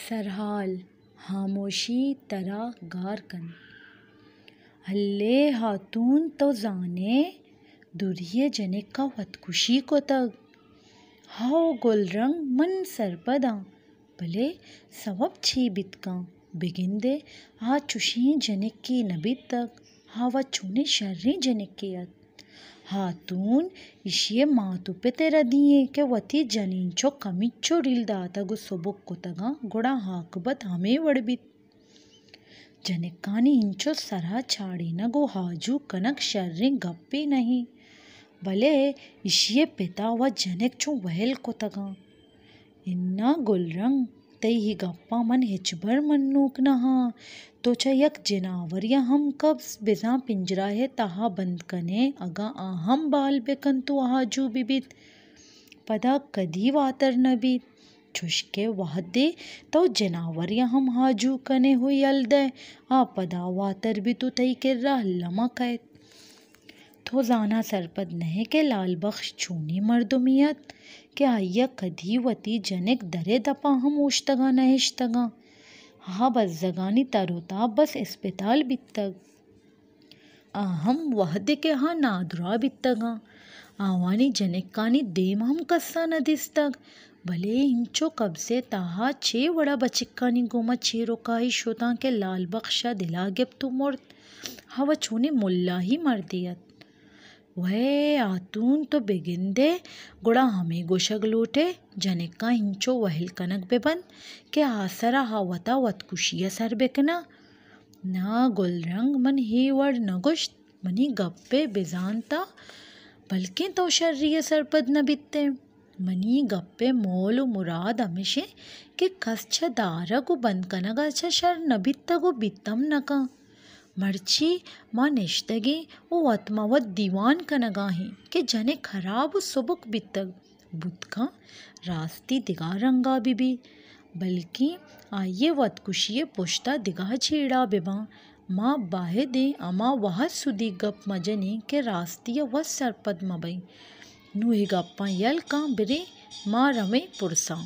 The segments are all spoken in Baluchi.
سرحال، ہاموشی ترا گار کنت۔ ہلے ہاتون، تو زانئے، دوری ءِ جنک ءَ وتکشی کتگ۔ ہئو گلرنگ، من سرپد آں، بلے سوب چے بیت کنت؟ بگندئے، آ چشیں جنکے نہ بیتگ، آ وت چونیں شریں جنکے ات۔ ہاتون، ایشی ءِ مات ءُ پت ءِ ردی ایں کہ وتی جنین چک ہمینچو ڈیل داتگ ءُ سبک کتگاں، گڑا عاقبت ہمے وڑ بیت۔ جنکانی اینچو سرا چاڑینگ ءُ آجو کنگ شریں گپے نہ ایں، بلے ایشی ءِ پت ءَ وت جنک چوں ویل کتگاں۔ اناں گلرنگ، تئی اے گپاں من ہچبر منوک نہ آں۔ تو چہ یک جناورے ءَ ہم کبز، بزاں پنجرہ ءِ تہا بند کنئے، اگاں آ ہم بال بہ کنت ءُ آجو بہ بیت، پدا کدی واتر نہ بیت۔ چوشکہ وہدے تو جناورے ءَ ہم آجو کنئے ءُ یل دئے، آ پدا واتر بیت ءُ تئی کرا الما کئیت۔ تو زاناں سرپد نہ ئے کہ لال بخش چونیں مردمے ات کہ آئی ءَ کدی وتی جنک در ءِ دپ ءَ ہم اوشتگ ءُ نہ اشتگ اَنت۔ آ بزگانی تر ءُ تاب بس اسپتال بیتگ۔ آ ہم وہدے کہ آ نادراہ بیتگ اَنت، آوانی جنکانی دیم ہم کس ءَ نہ دیستگ، بلے اینچو کبز ءِ تہا چے وڑا بچکانی گوما چیرکائی شتاں کہ لال بخش ءَ دل ءَ گپت ءُ مرت۔ آ وت چونیں ملاہی مردے ات۔ وئے ہاتون، تو بگندئے، گڑا ہمے گوشگ لوٹئے جنکاں اینچو وہل کنگ بہ بنت کہ آسرا آ وتا وتکشی ءَ سر بہ کناں؟ نا گلرنگ، من اے وڑ نہ گوشت۔ منی گپ ءَ بزانت ئے، بلکیں تو شری ءَ سرپد نہ بیت ئے۔ منی گپ ءِ مول ءُ مراد ہمیش اِنت کہ کس چہ دارگ ءُ بند کنگ ءَ چہ شر نہ بیتگ ءُ بیت ہم نہ کنت۔ مرچی ما نشتگ ایں ءُ وت ماں وت دیوان کنگ ءَ ایں کہ جنک ہراب ءُ سبک بیتگ۔ بوت کنت راستی دگہ رنگ ءَ بہ بیت، بلکیں آئی ءِ وتکشی ءِ پشت ءَ دگہ جیڑہ بہ باں۔ ما باید ایں ہما وہد سدی گپ مہ جنیں کہ راستی ءَ وت سرپد مہ بئیں۔ نوں اے گپاں یل کن، بریں ما رویں پرساں۔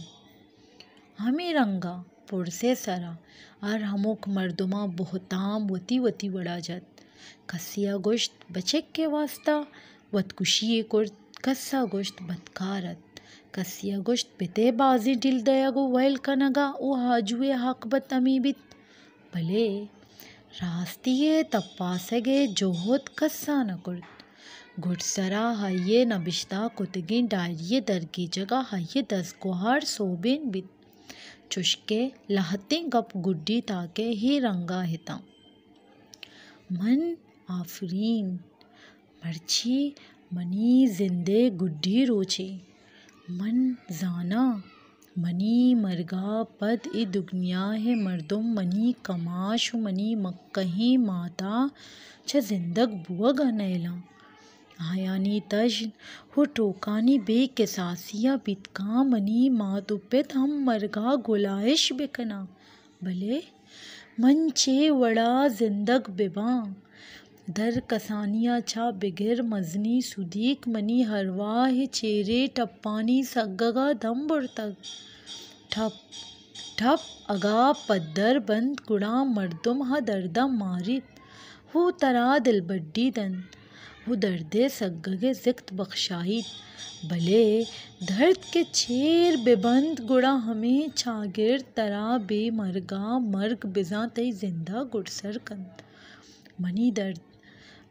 ہمے رنگ ءَ پرس ءِ سرا ہر ہمک مردماں بہتام وتی وتی وڑا جت۔ کسے ءَ گوشت بچک ءِ واستا وتکشی یے کرت، کس ءَ گوشت بدکار ات، کسے ءَ گوشت پت ءِ بازیں ڈیل دئیگ ءُ ویل کنگ ءَ ءُ آجو ءِ عاقبت ہمے بیت۔ بلے راستی ءِ تپاسگ ءِ جہد کس ءَ نہ کرت۔ گڈسرا آئی ءِ نبشتہ کتگیں ڈائری ءِ درگیجگ ءَ آئی ءِ دزگوہار سوبین بیت، چوشکہ لہتیں گپ گڈی تاکہ اے رنگ ءَ اتاں۔ من آفرین، مرچی منی زند ءِ گڈی روچے۔ من زاناں منی مرگ ءَ پد اے دگنیا ءِ مردم منی کماش ءُ منی مکہیں مات ءَ چہ زندگ بوگ ءَ نئیلاں۔ آیانی تژن ءُ ٹوکانی بے کساسی ءَ بیت کنت منی مات ءُ پت ہم مرگ ءَ گلائش بہ کناں۔ بلے من چے وڑا زندگ بہ باں؟ در کسانی ءَ چہ بگر مزنیں سدیک منی ارواہ ءِ چیرے ٹپانی سگگ ءَ دم برتگ۔ ٹپ، ٹپ اگاں پدر بنت، گڑا مردم ءَ درد ءَ ماریت۔ ہو ترا دلبڈی دنت، ہو درد ءِ سگگ ءِ زکت بخشائیت۔ بلے درد کہ چیر بہ بنت، گڑا ہمے چاگرد ترا بے مرگ ءَ مرگ بزاں تئی زند ءَ گڈسر کنت۔ منی درد،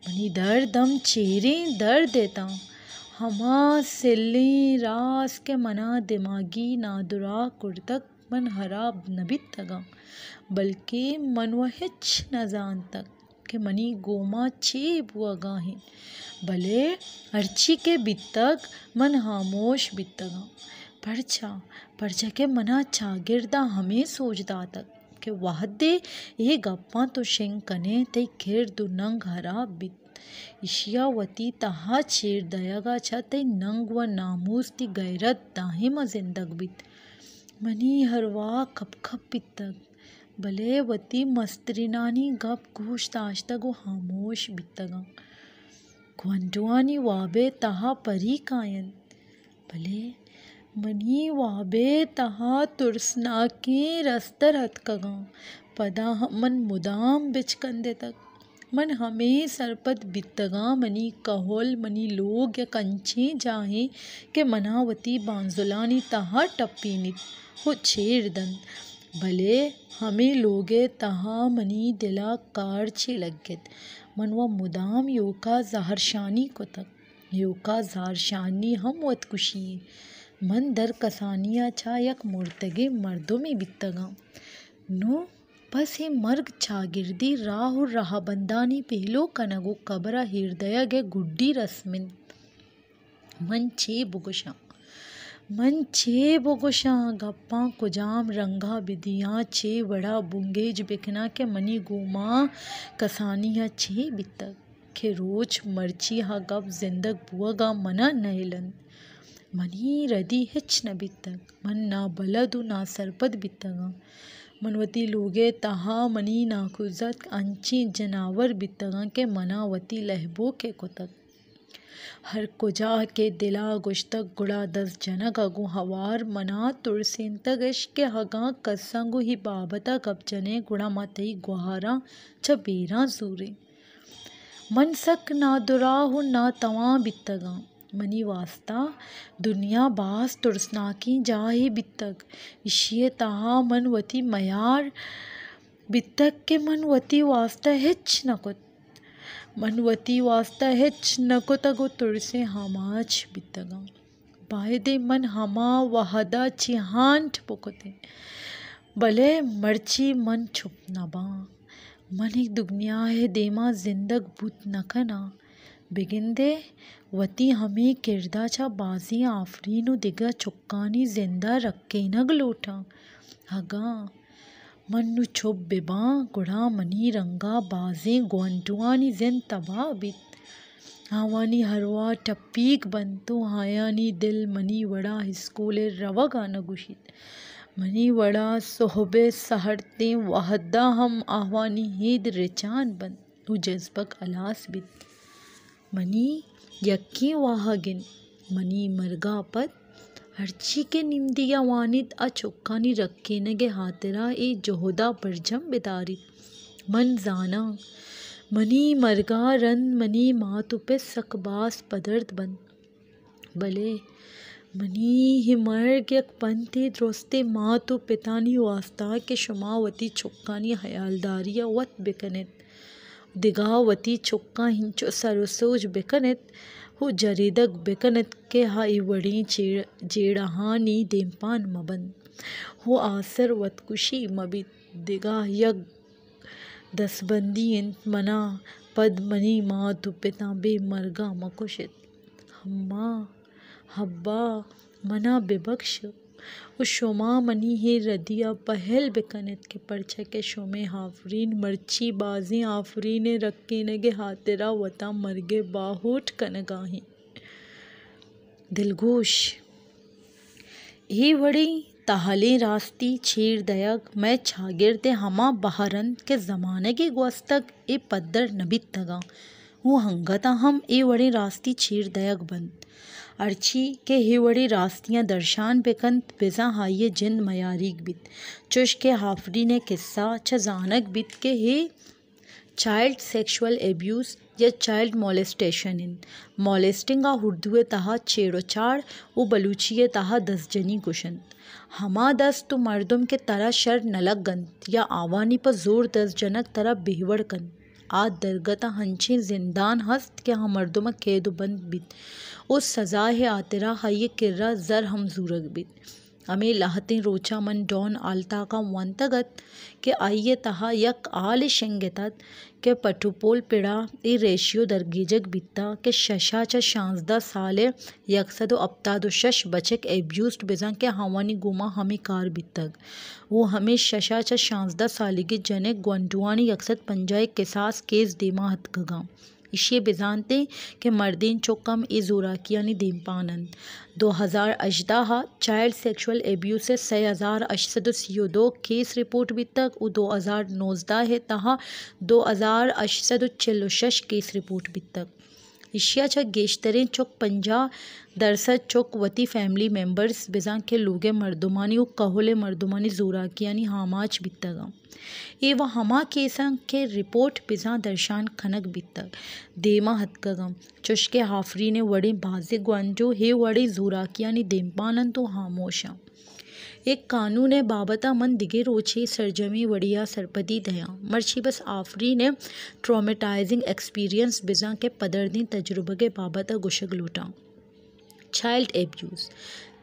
منی درد ہم چیریں درد اتاں۔ ہما سلیں راز کہ منا دماگی نادراہ کرتگ، من ہراب نہ بیتگاں، بلکیں من و ہچ نہ زانتگ کہ منی گوما چے بوگا انت، بلے ہرچی کہ بیتگ، من ہاموش بیتگاں۔ پرچا؟ پرچا کہ منا چاگردا ہمے سوج داتگ کہ وہدے اے گپاں تو شنگ کنے، تئی کرد و ننگ ہراب بیت۔ ایشیا وتی تہا چیر دئیگا چہ تئی ننگ و ناموس، تئی غیرت دائما زندگ بیت۔ منی ارواہ کپ کپ بیتگ، بلے وتی مسترینانی گپ گوش داشتگ و ہاموش بیتگاں۔ گونڈوانی وابے تہا پری کاینت، بلے منی واب ءِ تہا ترسناکیں رستر اتکگاں، پدا ہم من مدام بچکندتگ۔ من ہمے سرپد بیتگاں، منی کہول، منی لوگ یک انچیں جاہے کہ منا وتی بانزلانی تہا ٹپینیت ءُ چیر دنت، بلے ہمے لوگ ءِ تہا منی دل ءَ کارچے لگت۔ من وَ مدام ایوکا زہرشانی کتگ۔ ایوکا زہرشانی ہم وتکشی یے۔ من در کسانی ءَ چہ یک مرتگیں مردمے بیتگاں۔ نوں بس اے مرگ چاگردی راہ ءُ راہبندانی پیلو کنگ ءُ قبر ءَ ایر دئیگ ءِ گڈی رسم اِنت۔ من چے بگوشاں؟ من چے بگوشاں؟ گپاں کجام رنگ ءَ بدیاں؟ چے وڑ ءَ بنگیج بکناں کہ منی گوما کسانی ءَ چے بیتگ؟ کہ روچ مرچی آ گپ زندگ بوگ ءَ من ءَ نئیل اَنت۔ منی ردی ہچ نہ بیتگ۔ من نابلد ءُ ناسرپد بیتگاں۔ من وتی لوگ ءِ تہا منی ناکوزتک انچیں جناور بیتگاں کہ من ءَ وتی لہبوکے کتگ۔ ہر کجا کہ دل ءَ گوشتگ، گڑا دست جنگ ءَ گوں ہوار من ءَ ترسینتگ اش کہ اگاں کساں گوں اے بابت ءَ گپ جنیں، گڑا ما تئی گوہاراں چہ بیراں زوریں۔ من سک نادراہ ءُ ناتواں بیتگاں۔ منی واستا دنیا باز ترسناکیں جاہے بیتگ۔ ایشی ءِ تہا من وتی میار بیتگ کہ من وتی واستا ہچ نہ کت۔ من وتی واستا ہچ نہ کتگ ءُ ترسیں آماچ بیتگاں۔ بایدیں من ہما وہد ءَ چہ ہانٹ بکتیں، بلے مرچی من چپ نہ باں۔ من اے دگنیا ءِ دیما زندگ بوت نہ کناں۔ بگندے وتی ہمے کرد ءَ چہ بازیں آفرین ءُ دگہ چکانی زند ءَ رکینگ لوٹاں۔ اگاں من نوں چپ بہ باں، گڑا منی رنگ ءَ بازیں گونڈوانی زند تباہ بیت۔ آوانی ارواہ ٹپیگ بنت ءُ آیانی دل منی وڑا اسکول ءَ روگ ءَ نہ گوشیت۔ منی وڑا سہب ءِ سہرتیں وہد ءَ ہم آوانی ہید رچان بنت ءُ جزبگ ہلاس بیت۔ منی یکیں واہگ اِنت۔ منی مرگ ءَ پد ہرچی کہ نمدی ءَ وانیت، آ چکانی رکینگ ءِ ہاترا اے جہد ءَ برجم بداریت۔ من زاناں، منی مرگ ءَ رند منی مات ءُ پت سک باز پدرد بنت۔ بلے منی اے مرگ یک پنتے درستیں مات ءُ پتانی واستا کہ شما وتی چکانی ہیالداری ءَ وت بکن ات۔ دگہ وتی چکاں انچو سر ءُ سوج بکن ات ءُ جریدگ بکن ات کہ آ اے وڑیں چیڑ-، جیڑہانی دیمپان مہ بنت ءُ آسر وتکشی مہ بیت۔ دگہ یک دستبندی اِنت، من ءَ پد منی مات ءُ پتاں بے مرگ ءَ مہ کش ات۔ اماں، ابا، من ءَ بہ بکش ات ءُ شما منی اے ردی ءَ پہل بہ کن ات کہ پرچا کہ شمئے آفرین مرچی بازیں آفرین ءِ رکینگ ءِ ہاترا وت ءَ مرگ ءِ باہوٹ کنگ ءَ اِنت۔ دلگوش، اے وڑیں تہلیں راستی چیر دئیگ مئے چاگرد ءِ ہما بہر اَنت کہ زمانگے گوستگ، اے پدر نہ بیتگ اَنت ءُ انگت ءَ ہم اے وڑیں راستی چیر دئیگ بنت۔ ہرچی کہ اے وڑیں راستیاں درشان بہ کنت، بزاں آئی ءِ جند میاریگ بیت۔ چوش کہ آفرین ءِ کسہ چہ زانگ بیت کہ اے چائلڈ سیکشوئل ایبیوز یا چائلڈ مولسٹیشن اِنت۔ مولسٹنگ ءَ اردو ءِ تہا چھیڑ و چھاڑ و بلوچی ءِ تہا دست جنی گوش اَنت۔ ہما دست و مردم کہ ترا شر نہ لگ اَنت یا آوانی پہ زور دست جنگ ترا بے وڑ کنت، آ درگت ءَ انچیں زندان ہست کہ آ مردم ءَ کید و بند بیت و سزا ءِ ہاترا آئی ءِ کرا زر ہم زورگ بیت۔ ہمے لہتیں روچاں من ڈان آلتاک ءَ ونتگ ات کہ آئی ءِ تہا یک ہالے شنگ ات ات کہ پٹ و پول پڑا اے ریشیو درگیجگ بیتگ کہ شش ءَ چہ شانزدہ سال ءَ یک سد و ہپتاد و شش بچک ایبیوزڈ بزاں کہ آوانی گوما ہمے کار بیتگ و ہمے شش ءَ چہ شانزدہ سالگیں جنک گونڈوانی یک سد پنجاہ ءِ کساس کیس دیما اتکگ اَنت۔ ایشی ءَ بزانتیں کہ مردین چک ہم اے زوراکیانی دیمپان اَنت۔ دو ہزار ہژدہ ءَ چائلڈ سیکشوئل ایبیوز ءِ سئے ہزار ہشت سد و سی و دو کیس رپورٹ بیتگ و دو ہزار نوزدہ ءِ تہا دو ہزار ہشت سد و چل و شش کیس رپورٹ بیتگ۔ ایشی ءَ چہ گیشتریں چک، پنجاہ درسد چک، وتی فیملی ممبرز، بزاں کہ لوگ ءِ مردمانی ءُ کہول ءِ مردمانی زوراکیانی آماچ بیتگ اَنت۔ اے وَ ہما کیس اَنت کہ رپورٹ بزاں درشان کنگ بیتگ، دیم ءَ اتکگ اَنت، چوشکہ آفرین ءِ وڑیں بازیں گونڈو اے وڑیں زوراکیانی دیمپان اَنت ءُ ہاموش اَنت۔ اے قانون ءِ بابت ءَ من دگہ روچے سرجمیں وڑے ءَ سرپدی دیاں۔ مرچی بس آفرین ءِ ٹراماٹائزنگ ایکسپیرینس، بزاں کہ پدردیں تجربگ ءِ بابت ءَ گوشگ لوٹاں۔ Child abuse.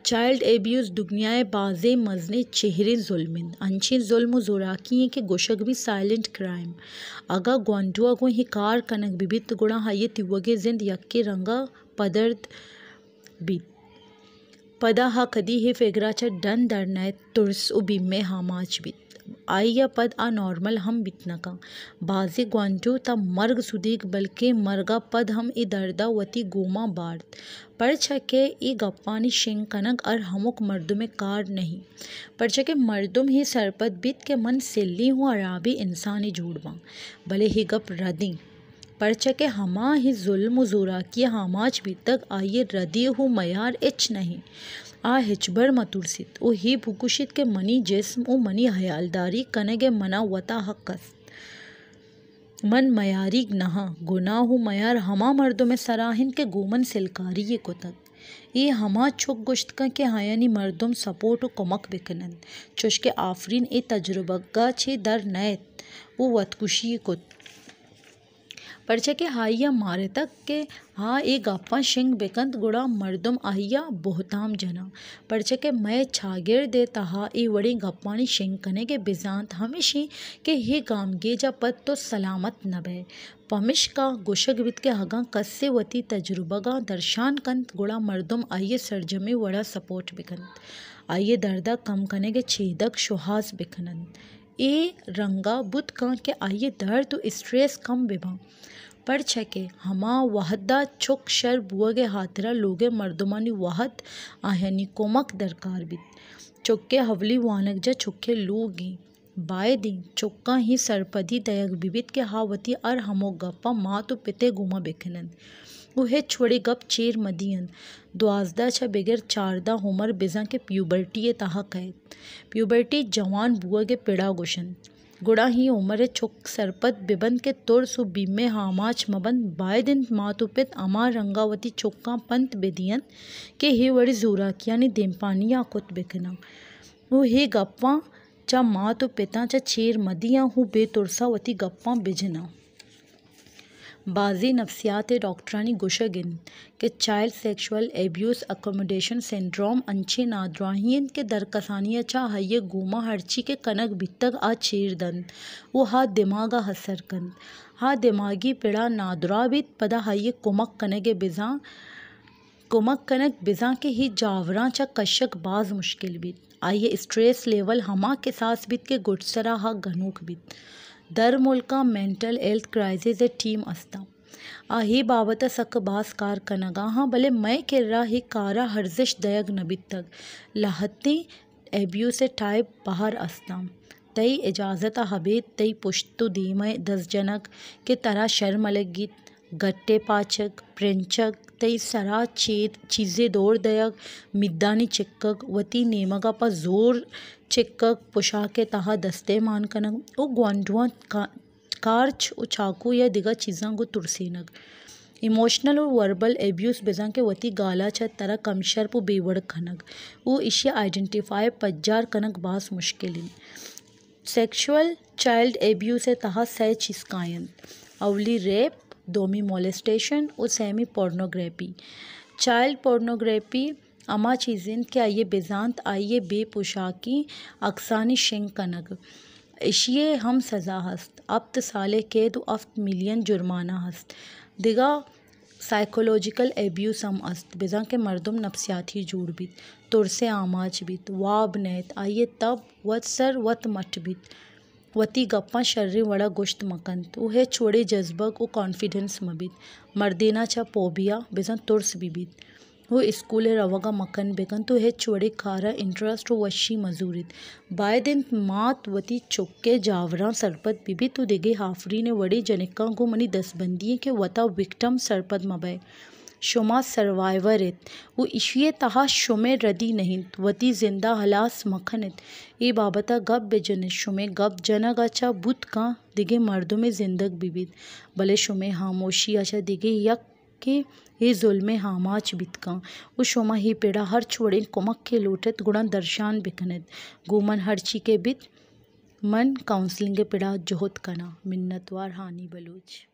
چائلڈ ایبیوز دگنیا ءِ بازیں مزنیں چہریں ظلم اِنت۔ انچیں ظلم ءُ زوراکی اِنت کہ گوشگ بیت سائلنٹ کرائم۔ اگاں گونڈو ءَ گوں اے کار کنگ بہ بیت، گڑا آئی ءِ تیوگیں زند یکیں رنگ ءَ پدرد بیت۔ پدا آ کدی اے فگر ءَ چہ ڈن در نئیت، ترس ءُ بیم ءِ آماچ بیت۔ آئی ءَ پد آ نارمل ہم بیت نہ کنت۔ بازیں گونڈو تاں مرگ سدیگ، بلکیں مرگ ءَ پد ہم اے درد ءَ وتی گوما بارت۔ پرچا کہ اے گپانی شنگ کنگ ہر ہمک مردم ءِ کار نہ اِنت۔ پرچا کہ مردم اے سرپد بیت کہ من سلیں ءُ ہرابیں انسانے جوڑ باں، بلے اے گپ رد اِنت۔ پرچا کہ ہما اے ظلم ءُ زوراکی ءِ آماچ بیتگ، آئی ءِ ردی ءُ میار ہچ نہ اِنت۔ آ ہچبر مہ ترسیت ءُ اے بگوشیت کہ منی جسم ءُ منی ہیالداری کنگ ءِ من ءَ وت ءَ حق است۔ من میاریگ نہ آں۔ گناہ ءُ میار ہما مردم ءِ سرا اِنت کہ گوں من سلکاری یے کتگ۔ اے ہما چک گوشت کنت کہ آیانی مردم سپورٹ ءُ کمک بہ کن اَنت، چوشکہ آفرین اے تجربگ ءَ چہ در نئیت ءُ وتکشی یے کت۔ پرچا کہ آئی ءَ مارتگ کہ آ اے گپاں شنگ بہ کنت، گڑا مردم آئی ءَ بہتام جناں۔ پرچا کہ مئے چاگرد ءِ تہا اے وڑیں گپانی شنگ کنگ ءِ بزانت ہمیش اِنت کہ اے گامگیج ءَ پد تو سلامت نہ بئے۔ پمشکا گوشگ بیت کہ اگاں کسے وتی تجربگاں درشان کنت، گڑا مردم آئی ءِ سرجمیں وڑ ءَ سپورٹ بہ کنت، آئی ءِ درد ءَ کم کنگ ءِ چیدگ شوہاز بہ کن اَنت۔ اے رنگ ءَ بوت کنت کہ آئی ءِ درد ءُ اسٹریس کم بہ باں، پرچا کہ ہما وہد ءَ چک شر بوگ ءِ ہاترا لوگ ءِ مردمانی وہد، آیانی کمک درکار بیت۔ چک ءِ اولی وانگجاہ چک ءِ لوگ اِنت۔ باید اِنت چکاں اے سرپدی دئیگ بہ بیت کہ آ وتی ہر ہمک گپاں مات ءُ پت ءِ گوما بہ کن اَنت ءُ ہچ وڑیں گپ چیر مہ دئینت۔ دوازدہ چہ بگر چاردہ عمر بزاں کہ پیوبرٹی ءِ تہا کئیت۔ پیوبرٹی جوان بوگ ءِ پڑ ءَ گوش اَنت۔ گڑا اے عمر ءِ چک سرپد بہ بنت کہ ترس ءُ بیم ءِ آماچ مہ بنت۔ باید اِنت مات ءُ پت ہما رنگ ءَ وتی چکاں پنت بہ دئینت کہ اے وڑیں زوراکیانی دیمپانی ءَ کت بہ کن اَنت ءُ اے گپاں چہ مات ءُ پتاں چہ چیر مہ دئینت ءُ بے ترس ءَ وتی گپاں بہ جن اَنت۔ بازیں نفسیات ءِ ڈاکٹرانی گوشگ اِنت کہ child sexual abuse accommodation syndrome انچیں نادراہی اِنت کہ درکسانی ءَ چہ آئی ءِ گوما ہرچی کہ کنگ بیتگ، آ چیر دنت ءُ آ دماگ ءَ اثر کنت۔ آ دماگی پڑ ءَ نادراہ بیت، پدا آئی ءِ کمک کنگ ءِ بزاں کمک کنگ، بزاں کہ اے جاوراں چہ کشگ باز مشکل بیت۔ آئی ءِ اسٹریس لیول ہما کساس بیت کہ گڈسرا آ گنوک بیت۔ درملکاں مینٹل ہیلتھ کرائسس ءِ ٹیم است اَنت۔ آ اے بابت ءَ سک باز کار کنگ ءَ اَنت، بلے مئے کرا اے کار ءَ ارزشت دئیگ نہ بیتگ۔ لہتیں ایبیوز ءِ ٹائپ بہر است اَنت۔ تئی اجازت ءَ ابید تئی پشت ءُ دیم ءَ دست جنگ کہ ترا شر مہ لگیت، گٹ ءِ پاچگ، پرنچگ، تئی سرا چید، چیزے دور دئیگ، میدانی چکگ، وتی نیمگ ءَ پہ زور چکگ، پوشاک ءِ تہا دست ءِ مان کنگ ءُ گونڈواں کا-، کارچ ءُ چاکو یا دگہ چیزاں گوں ترسینگ۔ ایموشنل ءُ وربل ایبیوز، بزاں کہ وتی گال ءَ چہ ترا کم شرپ ءُ بے وڑ کنگ ءُ ایشی ءِ آئیڈنٹیفائی پجار کنگ باز مشکل اِنت۔ سیکشوئل چائلڈ ایبیوز ءِ تہا سئے چیز کاینت۔ اولی ریپ، دومی مولسٹیشن ءُ سیمی پورنوگرافی۔ چائلڈ پورنوگرافی ہما چیز اِنت کہ آئی ءِ بزانت، آئی ءِ بے پوشاکیں عکسانی شنگ کنگ۔ ایشی ءِ ہم سزا ہست، ہپت سال ءِ قید ءُ ہفت ملین جرمانہ ہست۔ دگہ سائیکولوجیکل ایبیوز ہم است، بزاں کہ مردم نفسیاتی جوڑ بیت، ترس ءِ آماچ بیت، واب نئیت، آئی ءِ تب وت سر وت مٹ بیت، وتی گپاں شریں وڑ ءَ گوشت مہ کنت ءُ ہچ وڑیں جذبگ ءُ کانفیڈنس مہ بیت۔ مردین ءَ چہ فوبیا، بزاں ترس بہ بیت۔ ءُ اسکول ءَ روگ ءَ مکن بہ کنت ءُ ہچ وڑیں کار ءَ انٹرسٹ ءُ وشی مہ زوریت۔ باید انت مات وتی چک ءِ جاوراں سرپد بہ بیت ءُ دگہ آفرین ءِ وڑیں جنکاں گوں منی دستبندی انت کہ وتا وکٹم سرپد مہ بئے۔ شما سروائیور ات ءُ ایشی ءِ تہا شمئے ردی نہ انت۔ وتی زند ءَ ہلاس مہ کن ات۔ اے بابت ءَ گپ بہ جن ات۔ شمئے گپ جنگ ءَ چہ بوت کن دگہ مردمے زندگ بہ بیت، بلے شمئے ہاموشی ءَ چہ دگہ یک کہ اے ظلم ءِ آماچ بیت کن ءُ شما اے پڑ ءَ ہرچ وڑیں کمکے لوٹ ات گڑا درشان بہ کن ات۔ گوں من ہرچی کہ بیت، من کاؤنسلنگ ءِ پڑ ءَ جہد کناں۔ منتوار، ہانی بلوچ۔